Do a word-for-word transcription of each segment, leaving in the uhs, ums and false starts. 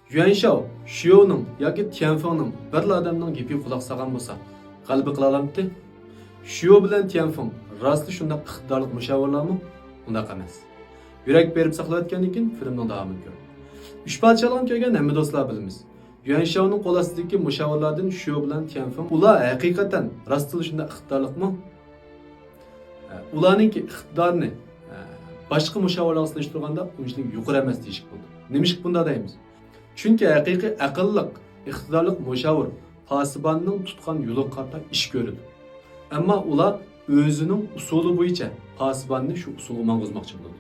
يۈەنشاۋ شيونىڭ ياكى تيەنفېڭنىڭ بىرلا ئادەمنىڭ گېپىگە قۇلاق سالغان بولسا، غەلىبە قىلالامتى؟ شيو بىلەن تيەنفېڭ راستلا شۇنداق ئىقتىدارلىق مۇشاۋىرلارمۇ؟ ئۇنداق ئەمەس. يۈرەك بېرىپ ساقلاۋەتكەندىن كېيىن فىلىمنىڭ داۋامىنى كۆرۈڭ. ئۈچ پادىشاھلىقنى كۆرگەن ھەممە دوستلار بىلىمىز. يۈەنشاۋنىڭ قول ئاستىدىكى مۇشاۋىرلاردىن شيو بىلەن تيەنفېڭ، ئۇلار ھەقىقەتەن راستلا شۇنداق ئىقتىدارلىقمۇ؟ ئۇلارنىڭكى ئىقتىدارىنى باشقا مۇشاۋىرلارغا سېلىشتۇرغاندا ئۇنچىلىك يۇقىرى ئەمەس دېيىشكە بولىدۇ. نېمىشقا بۇنداق دەيمىز؟ چۈنكى ھەقىقىي ئەقىللىق، ئىقتىدارلىق مۇشاۋىر پاسىباننىڭ تۇتقان يولىغا قارىتا ئىش كۆرىدۇ. ئەمما ئۇلار ئۆزىنىڭ ئۇسۇلى بويىچە پاسىباننى شۇ ئۇسۇلغا ماڭغۇزماقچى بولىدۇ.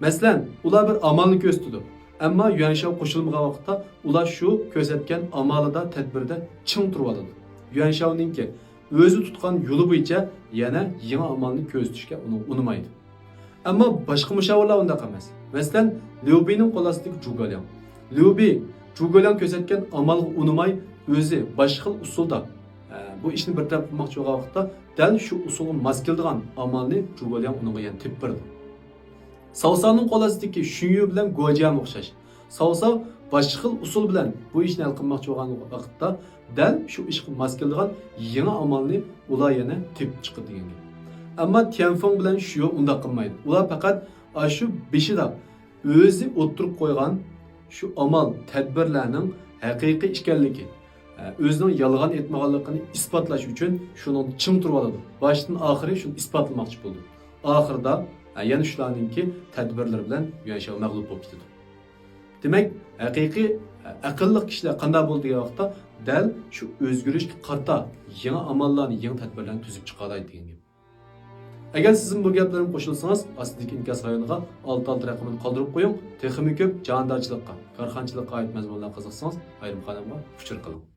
مەسىلەن، ئۇلار بىر ئامالنى كۆرسىتىدۇ، ئەمما يۈەنشاۋ قوشۇلمىغان ۋاقىتتا ئۇلار شۇ كۆرسەتكەن ئامالىدا، تەدبىرىدە چىڭ تۇرۇۋالىدۇ. يۈەنشاۋنىڭكى ئۆزى تۇتقان يولى بويىچە يەنە يېڭى ئامالنى كۆرسىتىشكە ئۇنىڭ ئۇنىمايدۇ. ئەمما باشقا مۇشاۋىرلار ئۇنداق ئەمەس. مەسىلەن، ليۇ بىنىڭ قول ئاستىدىكى جۇگالياڭ. ليۇ بى جۇگالياڭ كۆرسەتكەن ئامالغا ئۇنىماي، ئۆزى باشقا خىل ئۇسۇلدا، ئە، بۇ ئىشنى بىر تەرەپ قىلماقچى بولغان ۋاقىتتا، دەل شۇ ئۇسۇلغا ماس كېلىدىغان ئامالنى جۇگالياڭ ئۇنىڭغا يەنە تېپىپ بېرىدۇ. ساۋساۋنىڭ قول ئاستىدىكى شۈنيۈ بىلەن گوجياڭ ئوخشاش. ساۋساۋ باشقا خىل ئۇسۇل بىلەن بۇ ئىشنى ھەل قىلماقچى بولغان ۋاقىتتا، دەل شۇ ئىشقا ماس كېلىدىغان يېڭى ئامالنى ئۇلار يەنە تېپىپ چىقىدۇ دېگەن گەپ. ئەمما تيەنفېڭ بىلەن شيو ئۇنداق قىلمايدۇ. ئۇلار پەقەت ئاشۇ بېشىدا ئۆزى ئوتتۇرىغا قويغان شۇ ئامال، تەدبىرلەرنىڭ ھەقىقىي ئىكەنلىكى، ئۆزىنىڭ يالغان ئېيتمىغانلىقىنى ئىسپاتلاش ئۈچۈن شۇنىڭدا چىڭ تۇرۇۋالىدۇ. باشتىن ئاخىرى شۇنى ئىسپاتلىماقچى بولىدۇ. ئاخىرىدا، يەنە شۇلارنىڭكى تەدبىرلىرى بىلەن يۈەنشاۋ مەغلۇپ بولۇپ كېتىدۇ. دېمەك، ھەقىقىي ئەقىللىق كىشىلەر قانداق بولىدۇ دېگەن ۋاقىتتا، دەل شۇ ئۆزگىرىشكە قارىتا يېڭى ئاماللارنى، يېڭى تەدبىرلەرنى تۈزۈپ چىقالايدۇ دېگەن گەپ. ئەگەر سىزمۇ بۇ گەپلىرىمگە قوشۇلسىڭىز، ئاستىدىكى ئىنكاس رايونىغا ئالتە ئالتە رەقىمىنى قالدۇرۇپ قويۇڭ. تېخىمۇ كۆپ جاھاندارچىلىققا، كارخانىچىلىققا ئائىت مەزمۇنلارغا قىزىقسىڭىز، ئايرىم خانىمغا ئۇچۇر قىلىڭ.